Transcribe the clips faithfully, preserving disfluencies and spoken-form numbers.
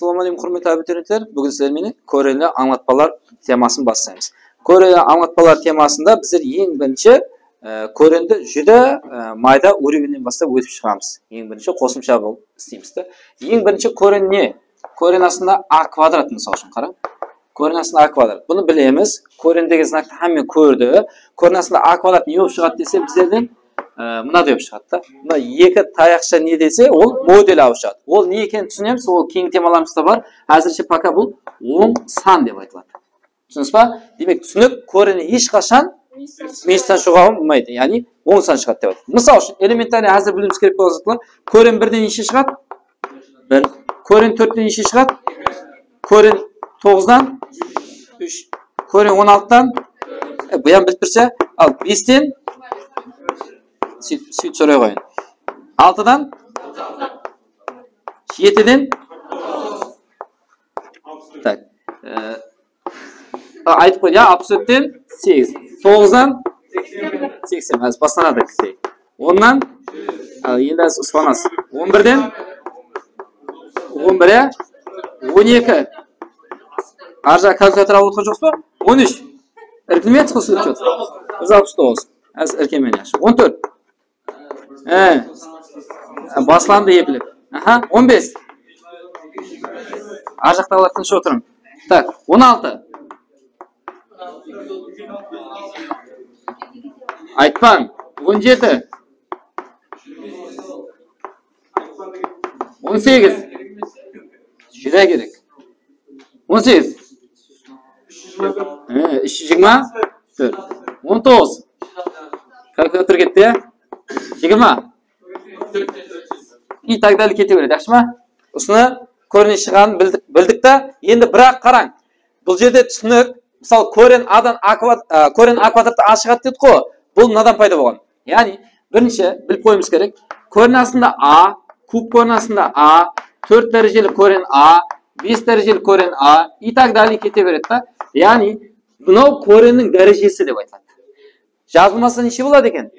Assalamu aleykum, húrmetli abiturientler. Búgin sizler menen korenli ańlatpalar temasın baslaymız. Korenli ańlatpalar temasında bizler eń birinshi, e, korendi júdá, e, mayda úrebennen baslap ótip shıǵamız. Eń birinshi qosımsha bul isleymiz de. Eń birinshi koren ne? Koren astında a kvadrat, mısal ushın, qarań. Koren astında a kvadrat. Bunı bilemiz. Korendegi znaktı hámme kórdi. Koren astında a kvadrat ne bolıp shıǵadı dese, bizlerden, e, mınaday bolıp shıǵadı da. Mına eki tayaqsha ne dese, ol modul alıp shıǵadı. Ol ne ekenin túsinemiz, ol keyingi temalarımızda bar. Házirshe poka bul oń san dep aytıladı. Túsindińiz ba? Demek, túsinik, koreni hesh qashan minus san shıǵıwǵa bolmaydı. Yaǵnıy, oń san shıǵadı dep aytıladı. Mısal ushın, elementarnıy házir biliwimiz kerek bolǵan zatlar. Koren birden neshe shıǵadı? Bir. Koren tórtten neshe shıǵadı? Koren toǵızdan úsh. Koren on altıdan, e, buyam bilip tursa, al besten, sóyt-, sóyt soray qoyıń. Altıdan, jetiden, tak, e, a, aytıp qoy, ya, alpıs tórtten segiz. Toǵızdan seksen, házir baslanadı, seksen. Onnan, al, endi házir uslanasız. On birden on bir, on eki. Arjaǵı kalkulyator alıp otırǵan joqsız ba? On úsh. Irkilmeyapsız ǵoy, sóytip. Biz alpıs toǵız. Házir irkilmey, yaqshı. On tórt. E, baslandı epilep. Aha, on bes. Arjaqtaǵılar tınısh otırıń. Tak, on altı. Aytpań. On jeti. On segiz. Júdá kerek. On segiz. E, úsh júz jigirma tórt. On toǵız. Kalkulyator ketti, ya? Jigirma. И так далее kete beredi, yaqshı ma? Usını koren shıǵanın bildik, bildik ta. Endi biraq qarań. Bul jerde túsinik, mısal, koren a-dan a kvadrat, a, koren a kvadrattan a shıǵadı dedik ǵo. Bul mınadan payda bolǵan. Yaǵnıy, birinshi bilip qoyıwımız kerek. Koren astında a, kub koren astında a, tórt dárejeli koren a, bes dárejeli koren a, и так далее kete beredi da. Yaǵnıy, mınaw korenniń dárejesi dep aytıladı. Jazılmasa neshe boladı eken?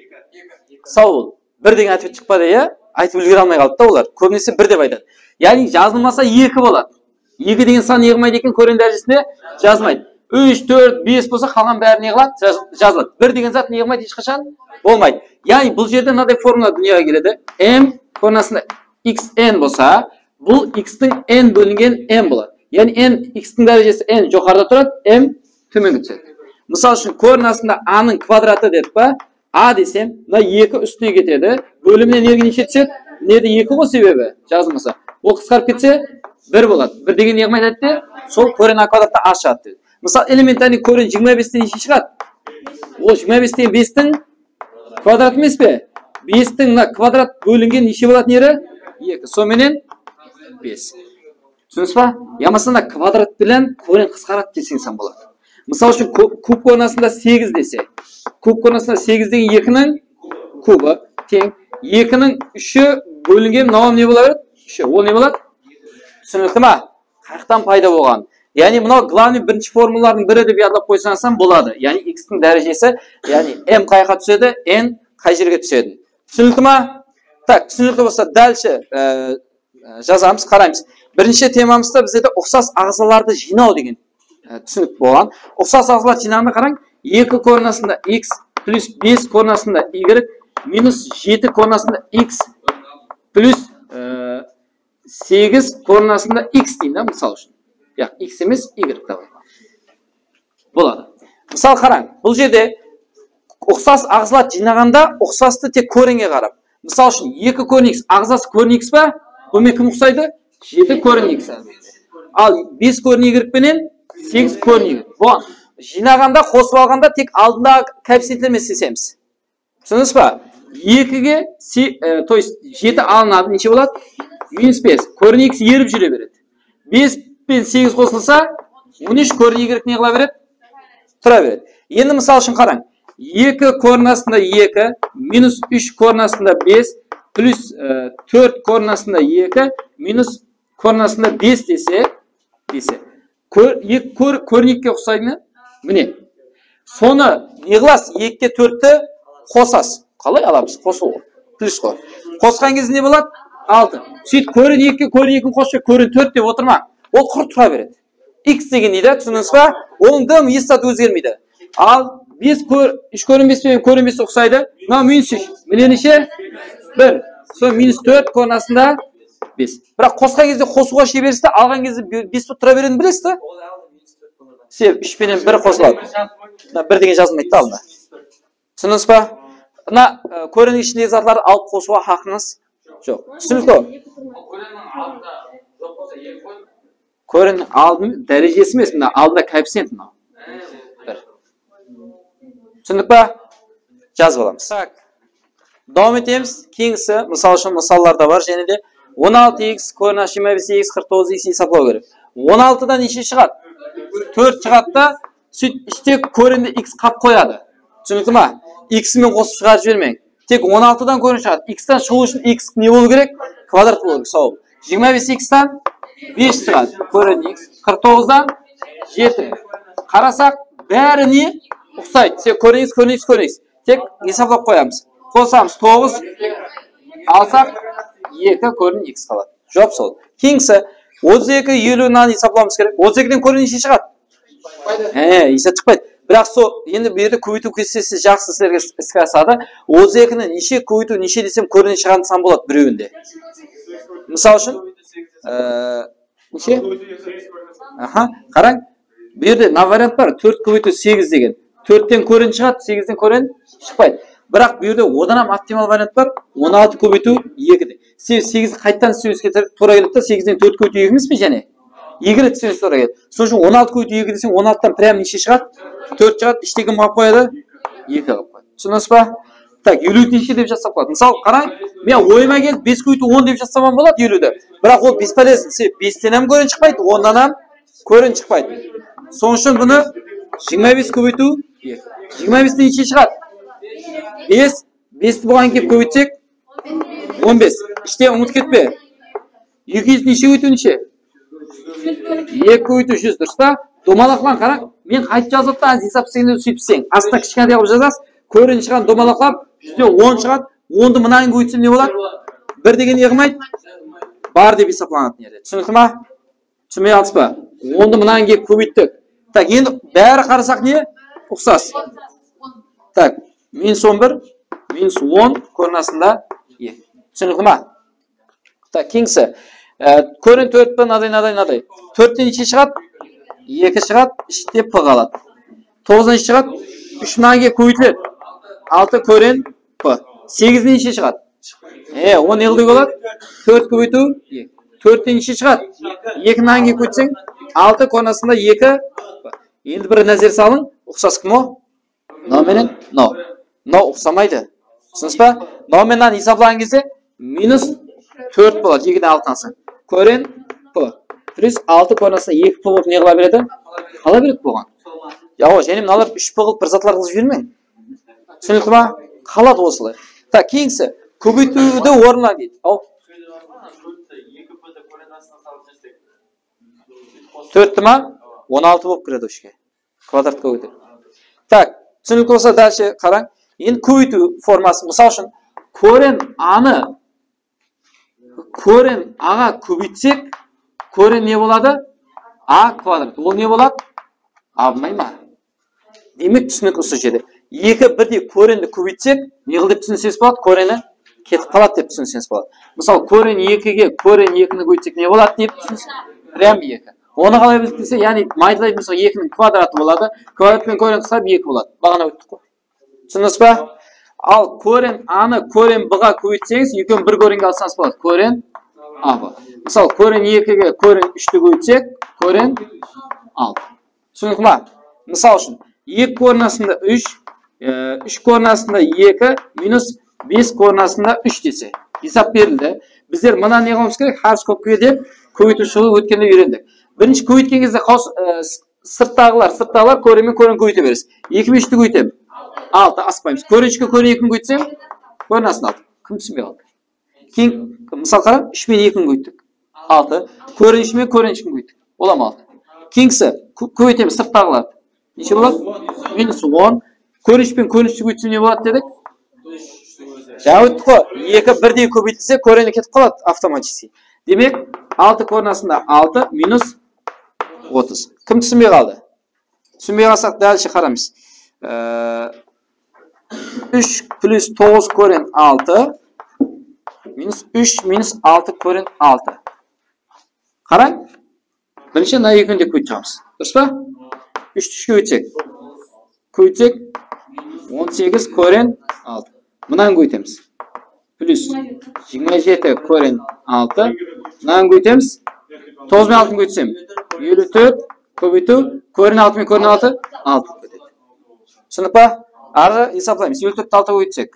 Saw bol. Bir degen otvet shıqpadı, ya? Aytıp úlgere almay qaldı da olar. Kóbinese bir dep aytadı. Yaǵnıy, jazılmasa eki boladı. Eki degen san ne qılmaydı eken, koren dárejesinde jazılmaydı. Úsh, tórt, bes bolsa, qalǵan bári ne qıladı? Jaz-, jazıladı. Bir degen zat ne qılmaydı, hesh qashan bolmaydı. Yaǵnıy, bul jerde mınaday formula dúnyaǵa keledi. M koren astında x n bolsa, bul x-tiń n bólingen m boladı. Yaǵnıy, n, x-tiń dárejesi n joqarıda turadı, m tómenge túsedi. Mısal ushın, koren astında a-nıń kvadratı dedik pa? A desem, mına eki ústine ketedi. Bóliminen nerge neshe túsedi? Mına jerde eki ǵoy, sebebi jazılmasa. Ol qısqarıp ketse, bir boladı. Bir degen ne qılmaydı, ádette? Sol koren a kvadrattan a shıǵadı dedi. Mısal, elementarnıy koren jigirma besten neshe shıǵadı? Ol jigirma bes degen bestiń kvadratı emes pe? Bestiń mına kvadrat bólingen neshe boladı, neri? Eki. Sonıń menen bes. Túsindińiz ba? Yamasa kvadrat penen koren qısqaradı deseń sen boladı. Mısal ushın, ku-, kub koren astında segiz dese. Kub koren astında segiz degen ekiniń kubı teń. Ekiniń úshi bólingen mınaw ne bola beredi? Úshi. Ol ne boladı? Túsinikli ma? Qayaqtan payda bolǵan? Yaǵnıy, mınaw glavnıy birinshi formulalardıń biri dep yadlap qoysańız ham boladı. Yaǵnıy, x-tiń dárejesi, yaǵnıy, m qayaqqa túsedi, n qay jerge túsedi? Túsinikli ma? Tak, túsinikli bolsa, dálshe, e, e, jazamız, qaraymız. Birinshi temamızda bizlerde uqsas aǵzalardı jıynaw degen, e, túsinik bolǵan. Uqsas aǵzalardı jıynaǵanda qarań, eki koren astında x plus bes koren astında y minus jeti koren astında x plus, e, segiz koren astında x deyin da, mısal ushın. Yaq, x emes, y tabıń. Boladı. Mısal, qarań, bul jerde uqsas aǵzalardı jıynaǵanda uqsastı tek korenge qarap. Mısal ushın, eki koren x, aǵzası koren x pa? Bul menen kim uqsaydı? Jeti koren x. Al, bes koren y penen segiz koren y. Bul jıynaǵanda, qosıp alǵanda tek aldındaǵı koefficientlermen islesemiz. Túsindińiz ba? Ekige si-, e, то есть, jeti alınadı, neshe boladı? Minus bes. Koren x erip júre beredi. Bes penen segiz qosılsa, on úsh, koren y ne qıla beredi? Tura beredi. Endi, mısal ushın, qarań. Eki koren astında eki, minus úsh koren astında bes, plus, e, tórt koren astında eki, minus koren astında bes dese, dese. Kór-, eki kór-, koren ekige uqsaydı ma? Mine. Sonı ne qılasız? Ekige tórtti qosasız. Qalay alamız? Qosıw ǵoy. Plus ǵoy. Qosqan gezde ne boladı? Altı. Sóytip, koren ekige koren ekini qosıp, koren tórt dep otırma. Ol qurı tura beredi. X degen deydi, túsindińiz ba? Onıń da esi zat ózgermeydi. Al, bes kór-, úsh koren bes penen koren bes uqsaydı. Mına minus úsh. Mine neshe? Bir. Soń minus tórt koren astında bes. Biraq qosqan gezde qosıwǵa sheberisti, alǵan gezde be-, bes bolıp tura beretin bilesiz da? Sebep úsh penen bir qosıladı. Mına bir degen jazılmaydı da aldında. Túsindińiz ba? Mına, e, korenniń ishindegi zatlardı alıp qosıwǵa haqıńız joq. Túsinikli ǵoy. Korenniń aldın dárejesi emes, mına aldında koefficient mınaw. Bir. Túsindik pa? Jazıp alamız. Tak. Dawam etemiz. Keyingisi, mısal ushın, mısallar da bar. Jáne de on altı x koren astında jigirma bes x, qırq toǵız x esaplaw kerek. On altıdan neshe shıǵadı? Tórt shıǵadı da, sóytip ishte korende x qap qoyadı. Túsinikli ma? X men qosıp shıǵarıp jibermeń. Tek on altıdan koren shıǵadı. X-tan shıǵıw ushın x ne bolıw kerek? Kvadrat bolıw kerek, sawap. Jigirma bes x-tan bes shıǵadı. Koren x. Qırq toǵızdan jeti. Qarasaq, bári ne? Uqsaydı. Tek koren x, koren x, koren x. Tek esaplap qoyamız. Qosamız, toǵız. Alsaq, eki koren x qaladı. Juwap sol. Keyingisi, otız eki, eliw, mınanı esaplawımız kerek. Otız ekiden koren neshe shıǵadı? He, esap shıqpaydı. Biraq sol, endi bu jerde kóbeytiw kestesi jaqsı sizlerge is-, iske asadı. Otız ekini neshe kóbeytiw neshe desem, korennen shıǵatuǵın san boladı birewinde. Mısal ushın, e, neshe? Aha, qarań. Bu jerde mına variant bar, tórt kóbeytiw segiz degen. Tórtten koren shıǵadı, segizden koren shıqpaydı. Biraq bu jerde odan hám optimal variant bar, on altı kóbeytiw eki de. Segiz, segizdi qaytadan islewimizge tuwra keledi de, segizden tórt kóbeytiw eki emes pe jáne? Eki ret islewimiz tuwra keledi. Sol ushın on altı kóbeytiw eki deseń, on altıdan прям neshe shıǵadı? Tórt shıǵadı, ishte kim qalıp qoyadı? Eki qalıp qoyadı. Túsindińiz ba? Tak, eliwdi neshe dep jazsaq boladı? Mısal, qarań, men oyıma kelip, bes kóbeytiw on dep jazsam hám boladı eliwdi. Biraq ol бесполезно, sebebi besten hám koren shıqpaydı, onnan hám koren shıqpaydı. Sonıń ushın bunı jigirma bes kóbeytiw, jigirma besten neshe shıǵadı? Bes, besti buǵan kelip kóbeytsek, on bes. Ishte umıt ketpe. Eki júz neshe kóbeytiw neshe? Eki kóbeytiw júz, durıs pa? Domalaqlan, qarań. Men qaytıp jazıp atırman, esap isleseń de sóytip isleń. Astına kishkentay qılıp jazasız. Koren shıǵan domalaqlap, júzden on shıǵadı. Ondı mınaǵan kóbeytsem ne boladı? Bir degen ne qılmaydı? Bar dep esaplanatın jerde. Túsinikli ma? Túsinbey atırsız ba? Ondı mınaǵan kelip kóbeyttik. Tak, endi bári qarasaq ne? Uqsas. Tak, minus on bir, minus on koren astında eki. Túsinikli ma? Tak, keyingisi. E, koren tórt pe, mınaday, mınaday, mınaday. Tórtten neshe shıǵadı? Eki shıǵadı, ishte p qaladı. Toǵızdan neshe shıǵadı? Úsh mınaǵan kelip kóbeytiledi. Altı koren p. Segizden neshe shıǵadı? E, on ne qıldı boladı? Tórt kóbeytiw eki. Tórtten neshe shıǵadı? Eki mınaǵan kelip kóbeytseń, altı koren astında eki. Endi bir názer salıń, uqsas kim o? Mınaw menen mınaw. Mınaw uqsamaydı. Túsindińiz ba? Mınaw menen mınanı esaplaǵan gezde minus tórt boladı, ekiden altını alsań. Koren p. Plyus altı koren astında eki p bolıp ne qıla beredi? Qala beredi buǵan. Yawa, jáne mınalar úsh p qılıp bir zatlar qılıp jibermeń. Túsinikli ma? Qaladı osılay. Tak, keyingisi. Kóbeytiwdi orınla deydi. Aw. Tórtti ma? On altı bolıp kiredi ishke. Kvadratqa kóbeytedi. Tak, túsinikli bolsa, dálshe qarań. Endi kóbeytiw forması, mısal ushın, koren a-nı koren a-ǵa kóbeytsek, koren ne boladı? A kvadrat. Ol ne boladı? Alınbay ma? Demek, túsinik usı jerde. Eki birdey korendi kóbeytsek, ne qıl dep túsinseńiz boladı? Koreni ketip qaladı dep túsinseńiz boladı. Mısal, koren ekige koren ekini kóbeytsek ne boladı dep túsinseńiz? Прям eki. Onı qalay bildik dese, yaǵnıy, maydalay, mısal, ekiniń kvadratı boladı. Kvadrat penen koren qısqarıp eki boladı. Baǵana óttik ǵoy. Túsindińiz ba? Al, koren a-nı koren b-ǵa kóbeytseńiz, ekewin bir korenge alsańız boladı. Koren a b. Mısal, koren ekige koren úshti kóbeytsek, koren altı. Túsinikli ma? Mısal ushın, eki koren astında úsh, e, úsh koren astında eki minus bes koren astında úsh dese, esap berildi. Bizler mına ne qılıwımız kerek? Hár skobkaǵa dep kóbeytiw shıǵıwdı ótkende úyrendik. Birinshi kóbeytken gezde qaws-, e, s-, sırttaǵılar, sırttaǵılar koren menen koren kóbeyte beresiz. Eki menen úshti kóbeytemiz. Altı, aspaymız. Koren úshke koren ekini kóbeytsem, koren astında altı. Kim túsinbey qaldı? Keyin, mısal, qarań, úsh penen ekini kóbeyttik. Altı. Koren úsh penen koren úshti kóbeyttik. Ol hám altı. Keyingisi, kó-, kóbeytemiz sırttaǵılardı. Neshe boladı? Minus on. Koren úsh penen koren úshti kóbeytsem ne boladı dedik? Jańa óttik ǵoy. Eki birdey kóbeytilse, koreni ketip qaladı avtomatiski. Demek, altı koren astında altı minus otız. Kim túsinbey qaldı? Túsinbey qalsaq, dálshe qaraymız. Ee, úsh plus toǵız koren altı minus úsh minus altı koren altı. Qarań. Birinshi mına ekewin de kóbeytip shıǵamız. Durıs pa? Úshti úshke kóbeytsek. Kóbeytsek, on segiz koren altı. Mınanı kóbeytemiz. Plus jigirma jeti koren altı. Mınanı kóbeytemiz. Toǵız benen altını kóbeytsem, eliw tórt, kóbeytiw, koren altı menen koren altı, altı ketedi. Túsindik pa? Arı esaplaymız. Eliw tórtti altıǵa kóbeytsek.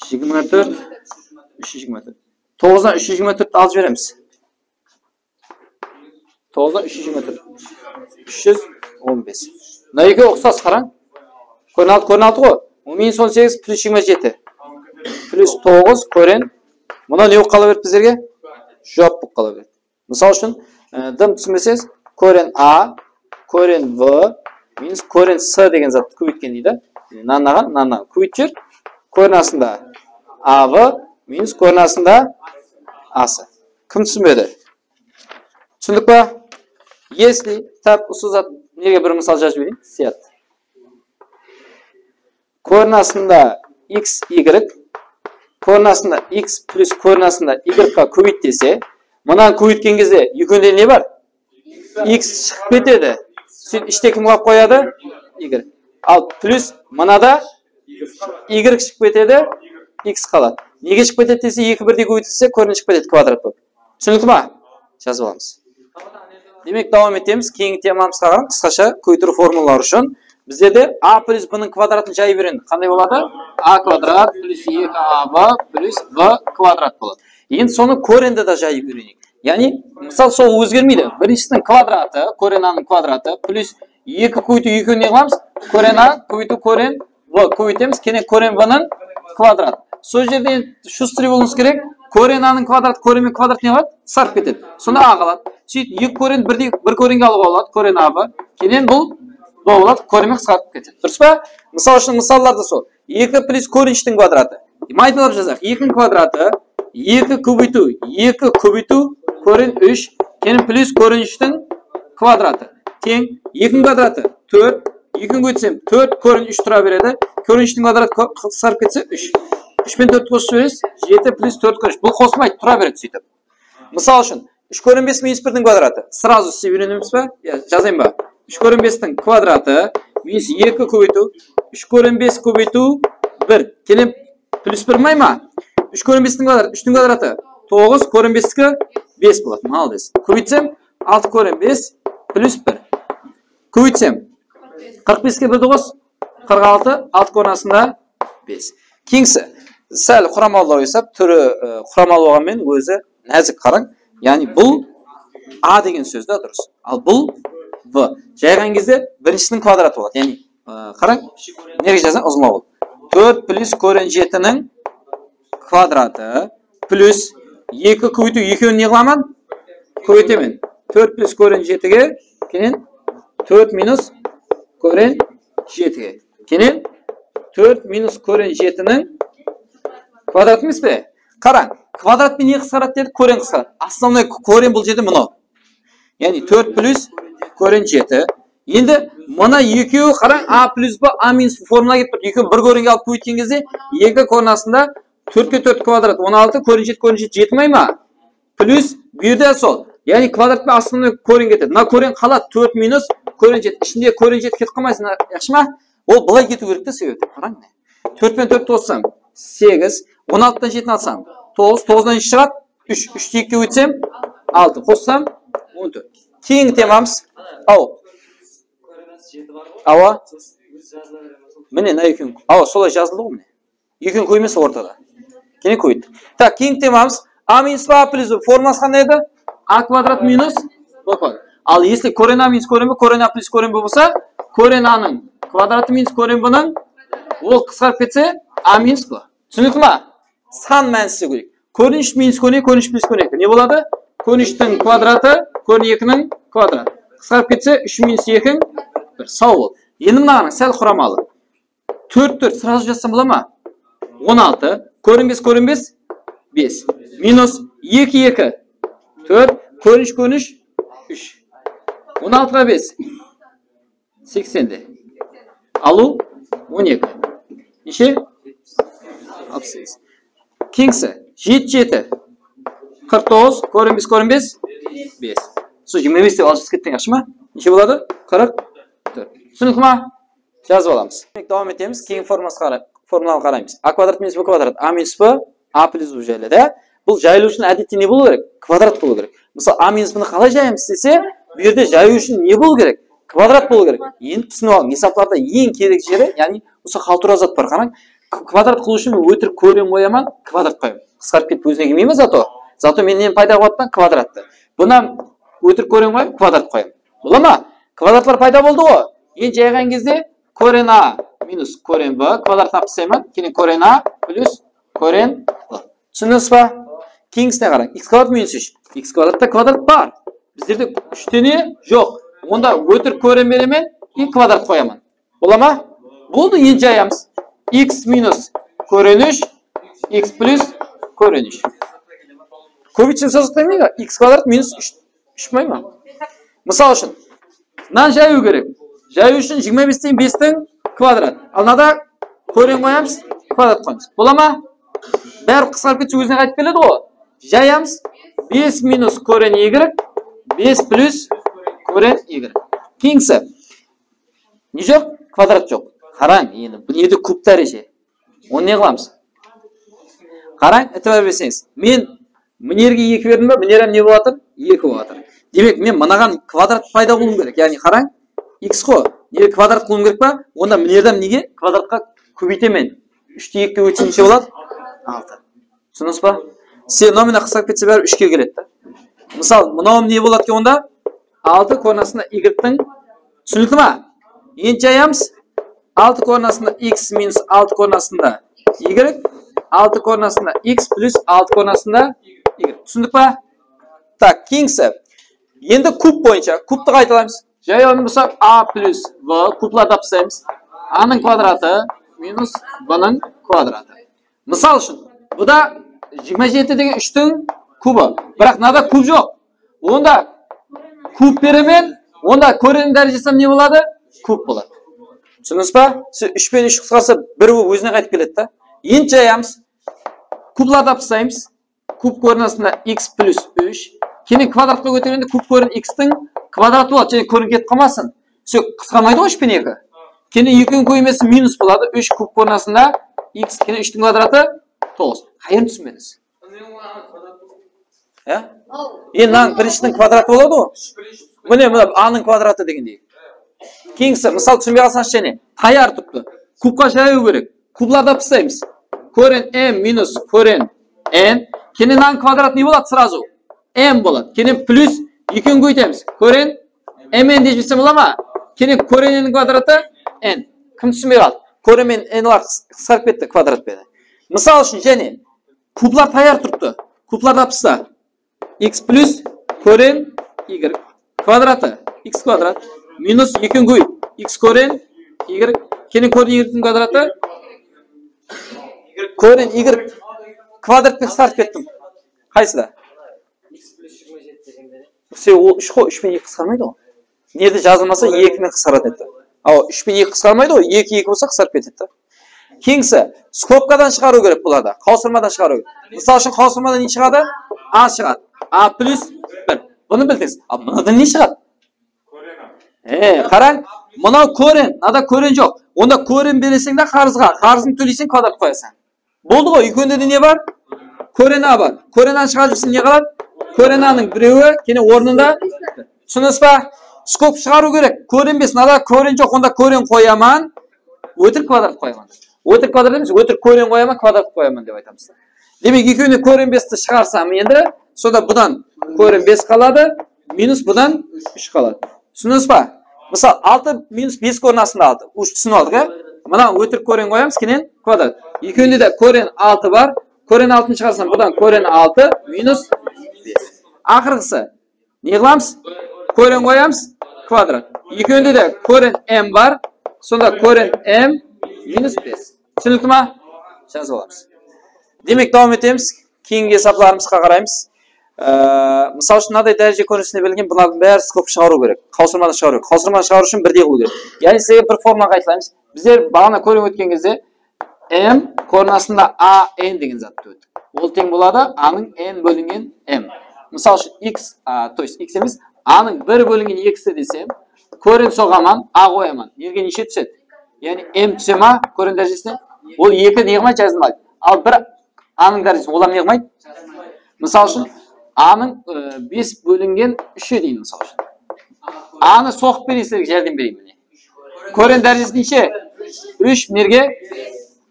Jigirma tórt, úsh júz jigirma tórt. Toǵızdan úsh júz jigirma tórtti alıp jiberemiz. Toǵızdan úsh júz jigirma tórt. Úsh júz on bes. Mına ekewi uqsas, qarań. Koren altı, koren altı ǵoy. On minus on segiz plus jigirma jeti. Plus toǵız koren. Mına ne bolıp qala beredi bizlerge? Juwap bolıp qala beredi. Mısal ushın, e, dım túsinbeseńiz, koren A, koren V minus koren S degen zattı kóbeytken deydi. Mınaǵan, mınaǵan kóbeytip jiber. Koren astında A V minus koren astında A S. Kim túsinbedi? Túsindik pa? Если, tap, usı zat, nerege bir mısal jazıp jibereyin. Siyat. Koren astında x, y, koren astında x plus koren astında y qa kóbeyt dese, mınanı kóbeytken gezde ekewinde ne bar? X shıǵıp ketedi. Sóytip ishte kim qalıp qoyadı? Y. Al, plus mınada y shıǵıp ketedi, x qaladı. Nege shıǵıp ketedi dese, eki birdey kóbeytilse, koren shıǵıp ketedi kvadrat bolıp. Túsinikli ma? Jazıp alamız. Demek, dawam etemiz. Keyingi temamız qalǵan qısqasha kóbeytiw formulaları ushın. Bizlerde a plus b nıń kvadratın jayıp úyrendik. Qanday boladı? A kvadrat plus eki a b plus b kvadrat boladı. Endi sonı korendi de jayıp úyreneyik. Yaǵnıy, mısal, sol ózgermeydi. Birinshisiniń kvadratı, koren a nıń kvadratı plus eki kóbeytiw ekewin ne qılamız? Koren a kóbeytiw koren b kóbeytemiz, kene koren b nıń kvadratı. Sol jerde endi Shuster bolıwımız kerek. Koren a nıń kvadratı, koren b kvadratı ne qıladı? Qısqarıp ketedi. Sonda a qaladı. Sóytip, eki koren birdey, bir korenge alıwǵa boladı, koren a b. Keyin bul b boladı, koren b qısqarıp ketedi. Durıs pa? Mısal ushın, mısallarda sol. Eki plus koren úshtiń kvadratı. Maydalap jazayıq. Ekiniń kvadratı, eki kóbeytiw, eki kóbeytiw koren úsh, keyin plus koren úshtiń kvadratı. Teń ekiniń kvadratı tórt, ekini kóbeytsem, tórt koren úsh tura beredi. Koren úshtiń kvadratı ko-, qısqarıp ketse, úsh. Úsh penen tórtti qosıp jiberesiz, jeti plus tórt koren úsh. Bul qosılmaydı, tura beredi sóytip. Mısal ushın, úsh koren bes minus birdiń kvadratı. Srazu islep úyrenemiz ba? Ya, jazayın ba? Úsh koren bestiń kvadratı minus eki kóbeytiw, úsh koren bes kóbeytiw bir. Kene plus bir may ma? Úsh koren bestiń kvadratı, úshtiń kvadratı toǵız, koren bestiki bes boladı. Malades. Kóbeytsem, altı koren bes plus bir. Kóbeytsem, qırq beske birdi qos, qırq altı, altı koren astında bes. Keyingisi, sál quramalılaw esap, túri, e, quramalı bolǵanmen ózi názik qarań. Yaǵnıy bul a degen sóz da durıs. Al bul b. Jayǵan gezde birinshisiniń kvadratı boladı. Yaǵnıy, e, qarań, nege jazaman, uzınlaw bol. Tórt plus koren jetiniń kvadratı plus eki kóbeytiw ekewin ne qılaman? Kóbeytemen. Tórt plus koren jetige, keyin tórt minus koren jetige. Keyin tórt minus koren jetiniń kvadratı emes pe? Qarań, kvadrat penen ne qısqaradı dedik? Koren qısqaradı. Основной koren bul jerde mınaw. Yaǵnıy tórt plus koren jeti. Endi mına ekewi qarań, a plus b, a minus b formulaǵa ketip turdı. Ekewi bir korenge alıp kóbeytken gezde eki koren astında tórtke tórt kvadrat on altı, koren jeti, koren jeti jeti may ma? Plus bu jerde sol. Yaǵnıy kvadrat penen основной koren ketedi. Mına koren qaladı, tórt minus koren jeti. Ishinde koren jeti ketip qalmaysın, yaqshı ma? Ol bılay ketiw kerek te, sebebi. Qarań, mine. Tórt penen tórtti qossam, segiz. On altıdan jetini alsam, toǵız. Toǵızdan úsh shıǵadı, úsh. Úshti ekige ótsem, altı. Qossam, on tórt. Keyingi temamız, aw. Awa. Mine, mına ekewi. Awa, solay jazıldı ǵoy, mine. Ekewi kóbeytemiz ortada. Kene kóbeyttik. Tak, keyingi temamız a minus b a plus b forması qanday edi? A kvadrat minus b kvadrat. Al, если koren a minus koren b, koren a plus koren b bolsa, koren a nıń kvadratı minus koren b nıń, ol qısqarıp ketse, a minus b. Túsinikli ma? San mánisi kóreyik. Koren úsh minus koren eki, koren úsh plus koren eki. Ne boladı? Koren úshtiń kvadratı, koren ekiniń kvadratı. Qısqarıp ketse, úsh minus eki, bir. Saw bol. Endi mınaǵanı sál quramalı. Tórt, tórt, srazu jazsam bola ma? On altı. Koren bes, koren bes, bes. Minus eki, eki, tórt. Koren úsh, koren úsh, úsh. On altıǵa bes. Seksen de. Alıw on eki. Neshe? Alpıs segiz. Keyingisi, jeti, jeti. Qırq toǵız, koren bes, koren bes, bes. Sol jigirma bes dep aljasıp kettiń, yaqshı ma? Neshe boladı? Qırq tórt. Túsinikli ma? Jazıp alamız. Demek, dawam etemiz. Keyingi forması qara-, formulaǵa qaraymız. A kvadrat minus b kvadrat, a minus b, a plus b jaylı da. Bul jayılıw ushın, ádette, ne bolıw kerek? Kvadrat bolıw kerek. Mısal, a minus bni qalay jayaymız dese, bu jerde jayıw ushın ne bolıw kerek? Kvadrat bolıw kerek. Endi túsinip alıń, esaplarda eń kerek jeri, yaǵnıy usı xaltura zat bar. Qarań, k-, kvadrat qılıw ushın men ótirik koren qoyaman, kvadrat qoyaman. Qısqarıp ketip ózine kelmey me, zato? Zato men neni payda qılıp atırman? Kvadrattı. Bunnan ótirik koren qoyıp, kvadrat qoyaman. Bola ma? Kvadratlar payda boldı ǵoy. Endi jayǵan gezde koren a minus koren b kvadrat alıp taslayman. Keyin koren a plus koren b. Túsindińiz ba? Keyingisine qarań. X kvadrat minus úsh. X kvadratta kvadrat bar. Bizlerde úsh dene joq. Onda ótirik koren beremen, x kvadrat qoyaman. Bola ma? Boldı, endi jayamız. X minus koren úsh, x plus koren úsh. Kóbeytseń sozıqtan ne? X kvadrat minus úsh. Úsh pa ma? Mısal ushın, mınan jayıw kerek. Jayıw ushın jigirma bes teń bestiń kvadrat. Al, mınada koren qoyamız, kvadrat qoyamız. Bola ma? Bári qısqarıp ketse, ózine qaytıp keledi ǵoy. Jayamız. Bes minus koren y, bes plus koren y. Keyingisi. Ne joq? Kvadrat joq. Qarań, endi bu jerde kub dáreje. Onı ne qılamız? Qarań, itibar berseńiz. Men mına jerge eki berdim ba, mına jer hám ne bolıp atır? Eki bolıp atır. Demek, men mınaǵan kvadrat payda qılıwım kerek. Yaǵnıy, qarań, x ǵo, mına jerge kvadrat qılıwım kerek pa? Onda mına jerden nege kvadratqa kóbeytemen? Úshti ekige ótsem neshe boladı? Altı. Túsindińiz ba? Sen nomina qısqarıp ketse, bári úshke keledi da. Mısal, mınawım ne boladı eken onda? Altı koren astında y-tiń. Túsinikli ma? Endi jayamız. Altı koren astında x minus altı koren astında y, altı koren astında x plus altı koren astında y. Túsindik pa? Tak, keyingisi. Endi kub boyınsha. Kubtı qaytalaymız. Jayıwın bolsa a plus b, kublardı alıp taslaymız. A-nıń kvadratı minus b-nıń kvadratı. Mısal ushın, bu da jigirma jeti degen úshtiń kubı. Biraq mınada kub joq. Onda kub beremen, onda korenniń dárejesi ne boladı? Kub boladı. Túsindińiz ba? Siz úsh penen úsh qısqarsa, bir bolıp ózine qaytıp keledi da. Endi jayamız. Kublardı alıp taslaymız. Kub koren astında x plus úsh. Keyin kvadratqa kótergende kub koren x-tiń kvadratı boladı. Jáne koren ketip qalmasın. Sol qısqarmaydı ǵoy, úsh penen eki. Keyin ekiniń kóbeymesi minus boladı. Úsh kub koren astında x, keyin úshtiń kvadratı toǵız. Qayerine túsinbedińiz? Ya? Endi mınanıń birinshiniń kvadratı boladı ǵoy. Mine, mına a-nıń kvadratı degendey. Keyingisi, mısal, túsinbey qalsańız jáne. Tayar turıptı. Kubqa jayıw kerek. Kublardı alıp taslaymız. Koren m minus koren n. Keyin mınanıń kvadratı ne boladı srazu? M boladı. Keyin plus ekini kóbeytemiz. Koren m n dep jibersem bola ma? Keyin koren n-niń kvadratı n. Kim túsinbey qaldı? Koren men n-lar qıs-, qısqarıp ketti kvadrat penen. Mısal ushın, jáne kublar tayar turıptı. Kublardı alıp tasla. X plus koren y kvadratı, x kvadrat minus ekini kóbeyt x koren y, keyin koren y-tiń kvadratı, koren y kvadrat penen qısqartıp kettim. Qaysıda? Sebebi ol úsh ǵo, úsh penen eki qısqarmaydı ǵo. Nede jazılmasa, eki menen qısqaradı edi. Awa, úsh penen eki qısqarmaydı ǵo, eki eki bolsa qısqarıp ketedi. Keyingisi, skobkadan shıǵarıw kerek bulardı. Qawsırmadan shıǵarıw kerek. Mısal ushın, qawsırmadan ne shıǵadı? A shıǵadı. A plus bir. Bunı bildińiz. A, mınadan ne shıǵadı? E, qarań, mınaw koren, mınada koren joq. Onda koren bereseń de qarızǵa, qarızın tóleyseń, kvadrat qoyasań. Boldı ǵoy, ekewinde de ne bar? Koren A bar. Koren A shıǵarıp jiberseń ne qaladı? Koren A-nıń birewi, keyin ornında. Túsindińiz ba? Skop shıǵarıw kerek. Koren bes, mınada koren joq, onda koren qoyaman. Ótirik kvadrat qoyaman. Ótirik kvadrat emes, ótirik koren qoyaman, kvadrat qoyaman dep aytamız. Demek, ekewine koren besti shıǵarsam endi, sonda budan koren bes qaladı, minus budan úsh qaladı. Túsindińiz ba? Mısal, altı minus bes koren astında altı. Úsh túsinip aldıq, e? Mına ótirik koren qoyamız, keyin kvadrat. Ekewinde de koren altı bar. Koren altını shıǵarsam, budan koren altı minus bes. Aqırǵısı. Ne qılamız? Koren qoyamız, kvadrat. Ekewinde de koren m bar. Sonda koren m minus bes. Túsinikli ma? Jazıp alamız. Demek, dawam etemiz. Keyingi esaplarımızǵa qaraymız. Ee, mısal ushın, mınaday dáreje kórinisinde berilgen, bulardıń bári skobka shıǵarıw kerek. Qawsırmanı shıǵarıw kerek. Qawsırmanı shıǵarıw ushın birdey qılıw kerek. Yaǵnıy sizlerge bir formula qaytalayımız. Bizler baǵana kórip ótken gezde m koren astında a n degen zattı óttik. Ol teń boladı a nıń n bólingen m. Mısal ushın x, a, то есть x emes, a nıń bir bólingen ekisi desem, koren soǵaman, a qoyaman. Nerge neshe túsedi? Yaǵnıy m túse ma koren dárejesine? Ol eki ne qılmaydı, jazılmaydı. Al bir a nıń dárejesi, olam ne qılmaydı? Mısal ushın, a nıń, e, bes bólingen úsh deyin, mısal ushın. A nı soǵıp bereyin, sizlerge járdem bereyin, mine. Koren dárejesi neshe? Úsh, nerge?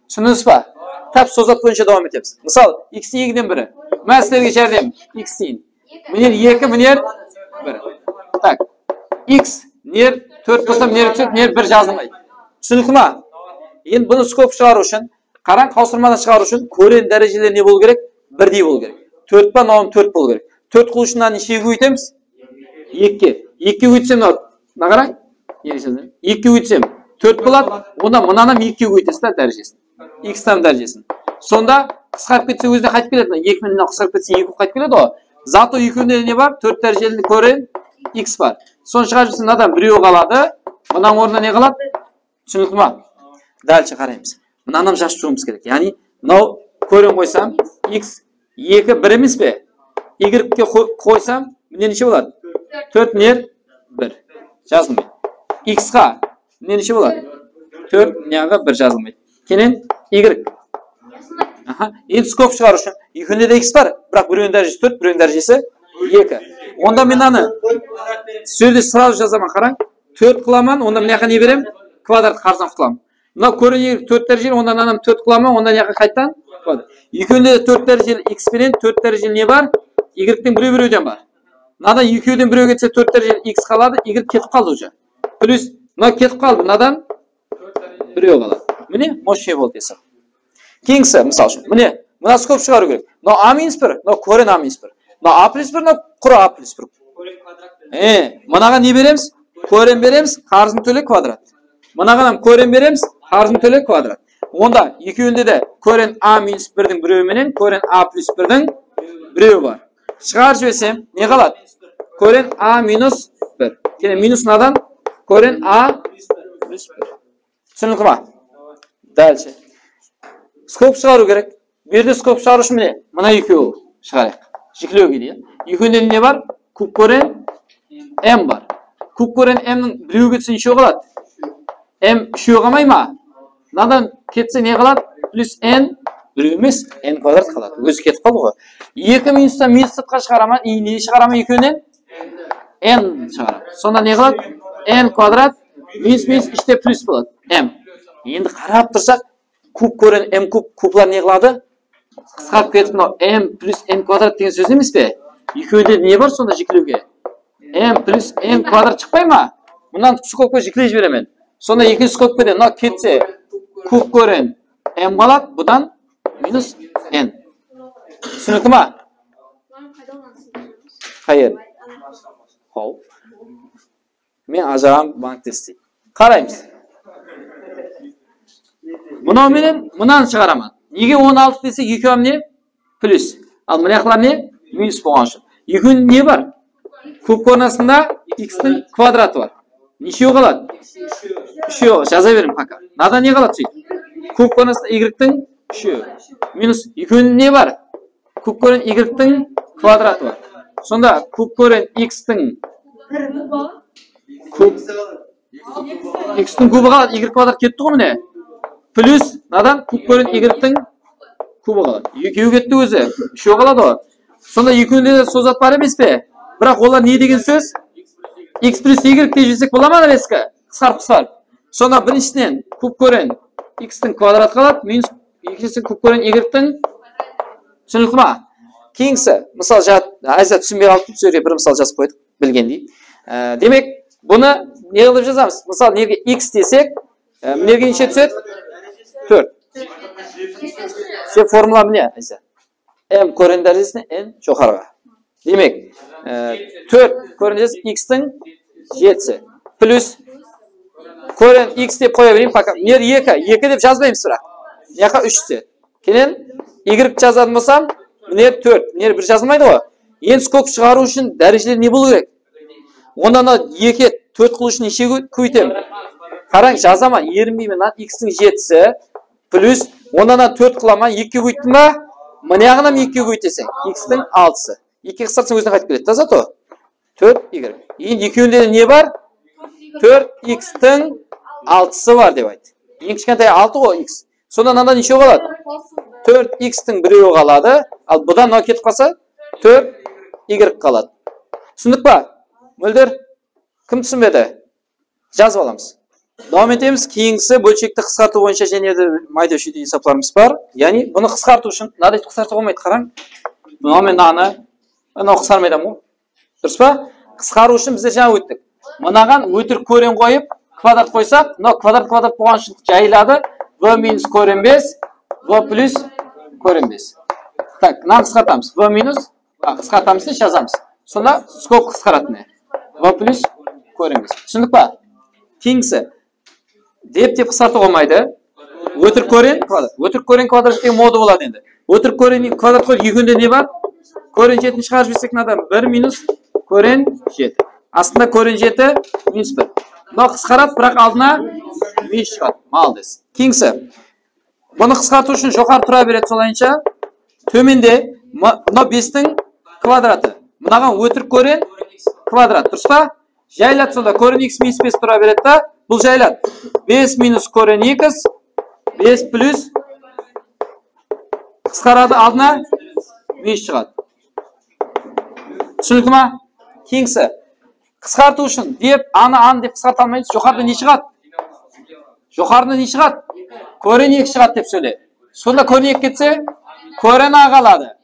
Túsindińiz ba? Tap, sol zat boyınsha dawam etemiz. Mısal, x tiń ekiden biri. Mine sizlerge járdem, x tiń. Miner eki, miner bir. Tak. X, miner tórt bolsa, miner tórt, miner bir jazılmaydı. Túsinikli ma? Endi bunı skobka shıǵarıw ushın, qarań, qawsırmadan shıǵarıw ushın koren dárejeleri ne bolıw kerek? Birdey bolıw kerek. Tórt pa, mınaw tórt bolıw kerek. Tórt qılıw ushın mınanı neshege kóbeytemiz? Ekige. Ekige kóbeytsem, mınaw, mına qarań. Ekige kóbeytsem, tórt boladı. Onda mınanı hám ekige kóbeytesiz da dárejesin. X tam dárejesin. Sonda qısqarıp ketse, ózine qaytıp keledi. Mına eki menen mınaw qısqarıp ketse, eki bolıp qaytıp keledi ǵoy. Zato ekewinde ne bar? Tórt dárejeli koren x bar. Sonı shıǵarıp jibersem, mınadan birewi qaladı. Mınanıń ornına ne qaladı? Túsinikli ma? Dálshe qaraymız. Mınanı hám jazıp shıǵıwımız kerek. Yaǵnıy, mınaw koren qoysam, x eki bir emes pe? Y ke qo-, qoysam, mine neshe boladı? Tórt, mine bir. Jazılmaydı. X qa mine neshe boladı? Tórt, mınaǵa bir jazılmaydı. Kenen y. Aha. Endi skobka shıǵarıw ushın. Ekewinde de x bar, biraq birewiniń dárejesi tórt, birewiniń dárejesi eki. Onda men mınanı sol jerde srazı jazaman, qarań. Tórt qılaman, onda mına jaqqa ne berem? Kvadrat, qarızdan qutılıp qalaman. Mına koren y tórt dárejeli, onda mınanı tórt qılaman, onda mına jaqqa qaytadan kvadrat. Ekewinde de tórt dárejeli x penen tórt dárejeli ne bar? Y tiń birew-birewden bar. Mınadan ekewden birew ketse, tórt dárejeli x qaladı, y ketip qaldı уже. Plyus mına ketip qaldı, mınadan birew qaladı. Mine, moshe boldı esap. Keyingisi, mısal ushın, mine, mına skobka shıǵarıw kerek. Mına a minus bir, mına koren a minus bir. Mına a plyus bir, mına qurı a plyus bir. E, mınaǵa ne beremiz? Koren beremiz, qarızın tóle, kvadrat. Mınaǵa hám koren beremiz, qarızın tóle, kvadrat. Onda ekewinde de koren a minus birdiń birewi menen koren a plyus birdiń birewi bar. Shıǵarıp jibersem, ne qaladı? Koren a minus bir. Kene minus mınadan koren a plyus bir. Túsinikli ma? Dálshe. Skobka shıǵarıw kerek. Bu jerde skobka shıǵarıw ushın mine, mına ekewi shıǵarayıq. Jiklewge deydi. Ekewinde ne bar? Kub koren m bar. Kub koren m niń birewi ketse, neshew qaladı? M úshew qalmay ma? Mınadan ketse ne qaladı? Plyus n, birew emes, n kvadrat qaladı. Ózi ketip qaldı ǵoy. Eki minustan minus sırtqa shıǵaraman, i ne shıǵaraman ekewinen? N shıǵaraman. Sonda ne qaladı? N kvadrat minus minus ishte plyus boladı. M. Endi qarap tursaq, kub koren m kub, kublar ne qıladı? Qısqarıp ketip, mınaw m plyus n kvadrat degen sóz emes pe? Ekewinde ne bar sonda jiklewge? M plyus n kvadrat shıqpay ma? Bunnan skobka jikley jiberemen. Sonda ekinshi skobkada mınaw ketse, kub koren m qaladı, budan minus n. Túsinikli ma? Qayer? Haw. Men ajıraman, bankte isleymen. Qaraymız. Mınaw menen mınanı shıǵaraman. Nege on altı desek, ekewi ne? Plyus. Al, mına jaqlar ne? Minus bolǵanı ushın. Ekewinde ne bar? Kub koren astında x tiń kvadratı bar. Neshew qaladı? Úshew. Jaza beriń пока. Mınadan ne qaladı sóytip? Kub koren astında y tiń úshew. Minus ekewinde ne bar? Kub koren y tiń kvadratı bar. Sonda kub koren x tiń kub, x tiń kubı qaladı, y kvadrat ketti ǵoy mine. Plyus mınadan kub koren y tiń kubı qaladı. Ekewi ketti ózi. Úshew qaladı ǵoy. Sonda ekewinde de sol zat bar emes pe? Biraq olar ne degen sóz? X plyus y dep jibersek bola ma, rezko? Qısqarıp, qısqarıp. Sonda birinshiden kub koren x tiń kvadratı qaladı, minus ekinshisi kub koren y tiń. Túsinikli ma? Keyingisi, mısal, ja-, Ayza túsinbey qalıptı, sol jerge bir mısal jazıp qoydıq, bilgendey. Ee, demek, bunı ne qılıp jazamız? Mısal, nerge x desek, e, nerge neshe túsedi? Tórt. Sen formula mine, Ayza. M koren dárejesine n joqarıǵa. Demek, e, tórt koren dárejesi x tiń jetisi. Plyus koren x dep qoya bereyim, пока. Miner eki, eki dep jazbaymız biraq. Mına jaqqa úsh túsedi. Keyin y jazadı bolsam, miner tórt, miner bir jazılmaydı ǵoy. Endi skop shıǵarıw ushın dárejeler ne bolıw kerek? Onda mına eki tórt qılıw ushın neshe kó-, kóbeytemen? Qarań, jazaman, erinbeymen, mınadan x-tiń jetisi plyus, onda mınadan tórt qılaman, ekige kóbeyttim ba? Mına jaǵın hám ekige kóbeyteseń, x-tiń altısı. Ekige qısqartsań, ózine qaytıp keledi. Taza to? Tórt y. Endi ekewinde de ne bar? Tórt x-tiń altısı bar dep ayt. Eń kishkentay altı ǵoy x. Sonda mınada neshew qaladı? Tórt x-tiń birewi qaladı. Al, budan mınaw ketip qalsa, tórt y qaladı. Túsindik pa? Mólder? Kim túsinbedi? Jazıp alamız. Dawam etemiz. Keyingisi bólshekti qısqartıw boyınsha jáne de mayda shúyde esaplarımız bar. Yaǵnıy bunı qısqartıw ushın mınaday etip qısqartıwǵa bolmaydı, qarań. Mınaw menen mınanı, mınaw qısqarmaydı ǵoy. Durıs pa? Qısqarıw ushın bizler jańa óttik. Mınaǵan ótirik koren qoyıp, kvadrat qoysaq, mınaw kvadrat kvadrat bolǵan ushın jayıladı. V minus koren bes, v plyus koren bes. Tak, mınanı qısqartamız. V minus, a, qısqartamız da jazamız. Sonda skop qısqaradı, mine. V plyus koren bes. Túsindik pa? Keyingisi. Dep, dep qısqartıwǵa bolmaydı. Ótirik koren kvadrat. Ótirik koren kvadrat degen moda boladı endi. Ótirik koren kvadrat qoyıp, ekewinde ne bar? Koren jetini shıǵarıp jibersek, mınadan bir minus koren jeti. Astında koren jeti minus bir. Mınaw qısqaradı, biraq aldına minus shıǵadı. Maldes. Keyingisi. Bunı qısqartıw ushın joqarı tura beredi, solayınsha. Tómende mı-, mınaw bestiń kvadratı. Mınaǵan ótirik koren kvadrat, durıs pa? Jayladı sonda, koren x minus bes tura beredi da, bul jayladı. Bes minus koren x, bes plyus qısqaradı, aldına minus shıǵadı. Túsinikli ma? Keyingisi. Qısqartıw ushın dep, anı, anı dep qısqarta almaymız. Joqarıda ne shıǵadı? Joqarıda ne shıǵadı? Koren eki shıǵadı dep sóyle. Sonda koren eki ketse, koren a qaladı.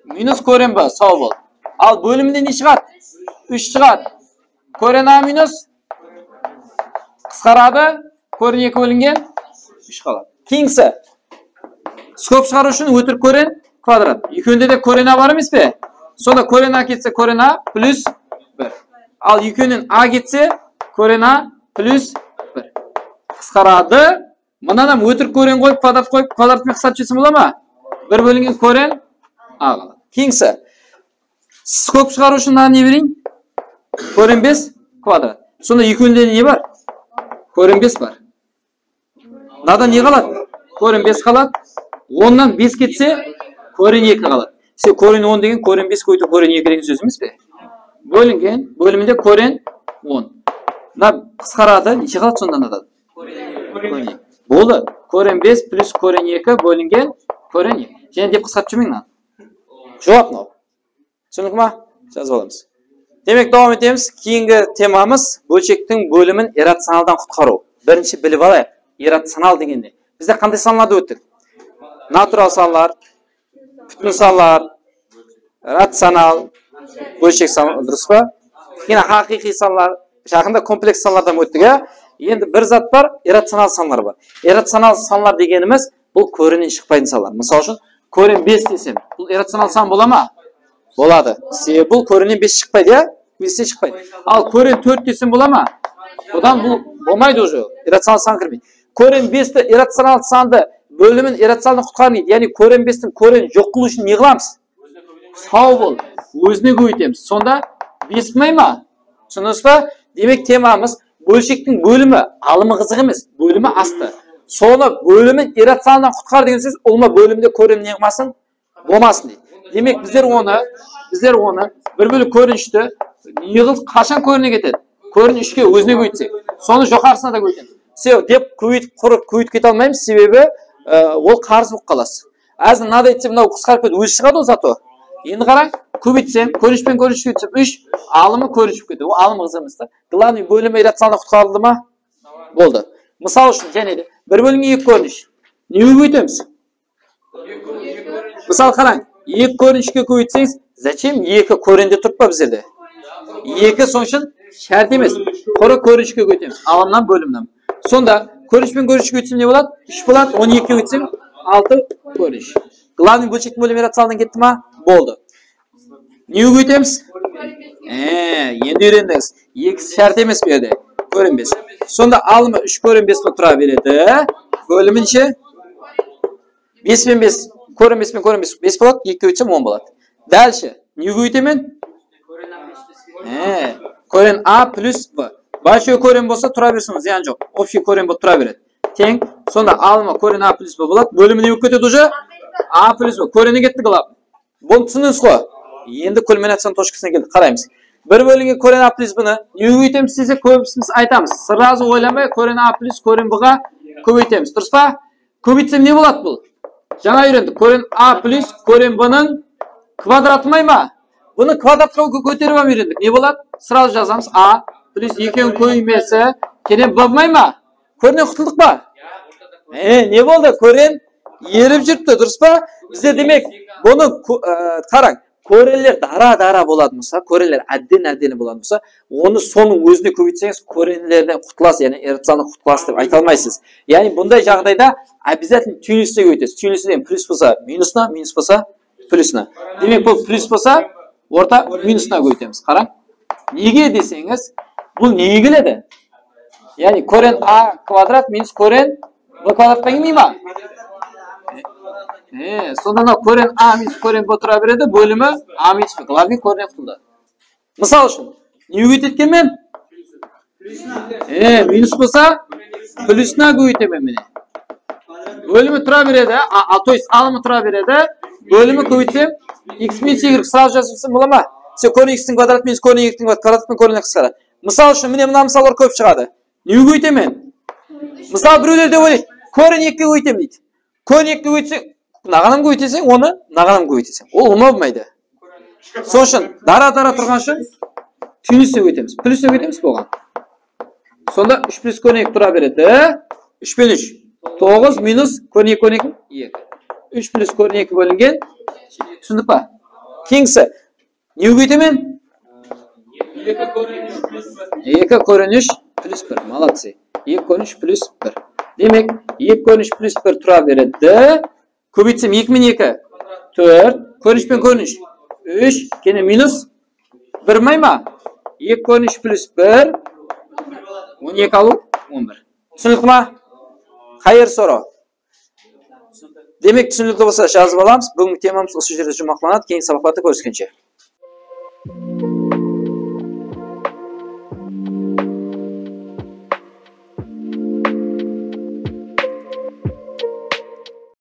Minus koren b, saw bol. Al, bóliminde ne shıǵadı? Úsh shıǵadı. Koren a minus qısqaradı, koren eki bólingen úsh qaladı. Keyingisi. Skop shıǵarıw ushın ótirik koren kvadrat. Ekewinde de koren a bar emes pe? Sonda koren a ketse, koren a plyus bir. Al, ekewinen a ketse, koren a plyus bir. Qısqaradı. Mınadan ótirik koren qoyıp, kvadrat qoyıp, kvadrat penen qısqartıp jibersem bola ma? Bir bólingen koren a qaladı. Keyingisi. Skop shıǵarıw ushın mınaǵan ne bereyin? Koren bes kvadrat. Sonda ekewinde ne bar? Koren bes bar. Mınadan ne qaladı? Koren bes qaladı. Onnan bes ketse, koren eki qaladı. Sen koren on degen koren bes kóbeytiw koren eki degen sóz emes pe? Bólingen, bóliminde koren on. Mına qısqaradı, neshe qaladı sonda mınadan? Koren eki. Boldı. Koren bes plyus koren eki bólingen koren eki. Jáne dep qısqartıp júrmeń mına. Juwap mınaw. Túsinikli ma? Jazıp alamız. Demek, dawam etemiz. Keyingi temamız bólshektiń bólimin irracionaldan qutqarıw. Birinshi bilip alayıq, irracional degen ne? Bizler qanday sanlardı óttik? Natural sanlar, pútin sanlar, racional, bólshek san, durıs pa? Keyin haqıyqıy sanlar, jaqında kompleks sanlardan óttik, ya. Endi bir zat bar, irracional sanlar bar. Irracional sanlar degenimiz bul korennen shıqpaytın sanlar. Mısal ushın, koren bes desem, bul irracional san bola ma? Boladı. Sebebi bul korennen bes shıqpaydı, ya? Besten shıqpaydı. Al, koren tórt desem bola ma? Budan bul bolmaydı уже. Irracional san kirmeydi. Koren besti, irracional sandı, bólimin irracionaldan qutqarmaydı. Yaǵnıy koren bestiń korenin joq qılıw ushın ne qılamız? Saw bol. Ózine kóbeytemiz. Sonda bes qılmay ma? Túsindińiz ba? Demek, temamız bólshektiń bólimi, alımı qızıq emes, bólimi astı. Sonı bólimin irracionaldan qutqar degen sóz, ulıwma bólimde koren ne qılmasın? Bolmasın deydi. Demek, bizler onı, bizler onı bir bólik koren úshti ne qıl-, qashan korene ketedi? Koren úshke ózine kóbeytsek, sonı joqarısına da kóbeytemiz. Sebebi dep kóbeytip, qurı kóbeytip kete almaymız, sebebi, e, ol qarız bolıp qalası. Házir mınaday etsem, mınaw qısqarıp ketedi, ózi shıǵadı ǵoy zato. Endi qarań, kóbeytsem, koren úsh penen koren úshke kóbeytsem, úsh, alımı koren úsh bolıp ketedi. Ol alımı qızıq emes ta. Glavnıy bólimi irracionaldan qutqarıldı ma? Boldı. Mısal ushın, jáne de bir bólingen eki koren úsh. Nege kóbeytemiz? Mısal qarań, eki koren úshke kóbeytseńiz, zachem eki korende turıp pa bizlerde? Eki, sonıń ushın shárt emes. Qurı koren úshke kóbeytemiz. Alımnan bólimnen. Sonda koren úsh penen koren úshke kóbeytsem ne boladı? Úsh boladı. On ekige kóbeytsem altı koren úsh. Glavnıy bólshektiń bólimi irracionaldan ketti ma? Boldı. Nege kóbeytemiz? E, endi úyrendińiz. Eki shárt emes bu jerde. Koren bes. Sonda alımı úsh koren bes bolıp tura beredi. Bólimi neshe? Bes penen bes, koren bes penen koren bes, bes boladı, ekige ótsem on boladı. Dálshe. Nege kóbeytemen? He, koren A plus B. Большой koren bolsa tura bersin, zıyan joq. Общий koren bolıp tura beredi. Teń. Sonda alma koren A plus B boladı. Bólimi ne bolıp ketedi уже? A plus B. Koreni ketti главный. Bul túsindińiz ǵoy. Endi кульминацияның tochkasına keldik, qaraymız. Bir bólingen koren A plus B-ni nege kóbeytemiz desek, kóbisimiz aytamız. Сразу oylanbay koren A plus koren B-ǵa kóbeytemiz. Durıs pa? Kóbeytsem ne boladı bul? Jańa úyrendik. Koren A plus koren B-niń kvadratı may ma? Bunı kvadratqa kó-, kóterip ham úyrendik. Ne boladı? Сразу jazamız. A plus ekewin kóbeymesi. Keyin B may ma? Korennen qutıldıq pa? E, ne boldı? Koren erip júripti, durıs pa? Bizde demek, bunı ko-, e, qarań, korenler dara-dara bolatuǵın bolsa, korenler отдельно-отдельно bolatuǵın bolsa, onı sonıń ózine kóbeytseńiz, korenlerden qutılasız, yaǵnıy irracionaldan qutılasız dep ayta almaysız. Yaǵnıy bunday jaǵdayda обязательно túyinlesine kóbeytesiz. Túyinlesi degen plus bolsa minusına, minus bolsa plyusına. Demek, bul plus bolsa orta minusına kóbeytemiz. Qarań. Nege deseńiz, bul nege keledi? Yaǵnıy koren A kvadrat minus koren B kvadratqa kelmey ma? E, sonda mına koren A minus koren B tura beredi, bólimi A minus B. Главный korennen qutıldı. Mısal ushın, nege kóbeytetkenmen? E, minus bolsa, plyusına kóbeytemen mine. Bólimi tura beredi, a, a, то есть alımı tura beredi. Bólimi kóbeytsem, x minus y сразу jazıp jibsem bola ma? Sen koren x-tiń kvadratı minus koren y-tiń kvadratı, kvadrat penen koren qısqaradı. Mısal ushın, mine mına mısallar kóp shıǵadı. Nege kóbeytemen? Mısal, birewler de oylaydı, koren ekige kóbeytemen deydi. Koren ekige kóbeytseń, mınaǵan ham kóbeyteseń, onı mınaǵan ham kóbeyteseń. Ol ulıwma bolmaydı. Sonıń ushın dara-dara turǵan ushın túyinlesine kóbeytemiz. Plyusına kóbeytemiz bolǵan. Sonda úsh plus koren eki tura beredi. Úsh penen úsh. Toǵız minus koren eki, koren eki, eki. Úsh plus koren eki bólingen. Túsindik pa? Keyingisi. Nege kóbeytemen? Eki koren úsh plus bir. Молодцы. Eki koren úsh plus bir. Demek, eki koren úsh plus bir tura beredi. Kóbeytsem, eki menen eki, tórt. Koren úsh penen koren úsh, úsh. Keyin minus bir may ma? Eki koren úsh plus bir, on eki alıw, on bir. Túsinikli ma? Qay jeri soraw? Demek, túsinikli bolsa jazıp alamız. Búgingi temamız usı jerde juwmaqlanadı. Keyingi sabaqlarda kóriskenshe.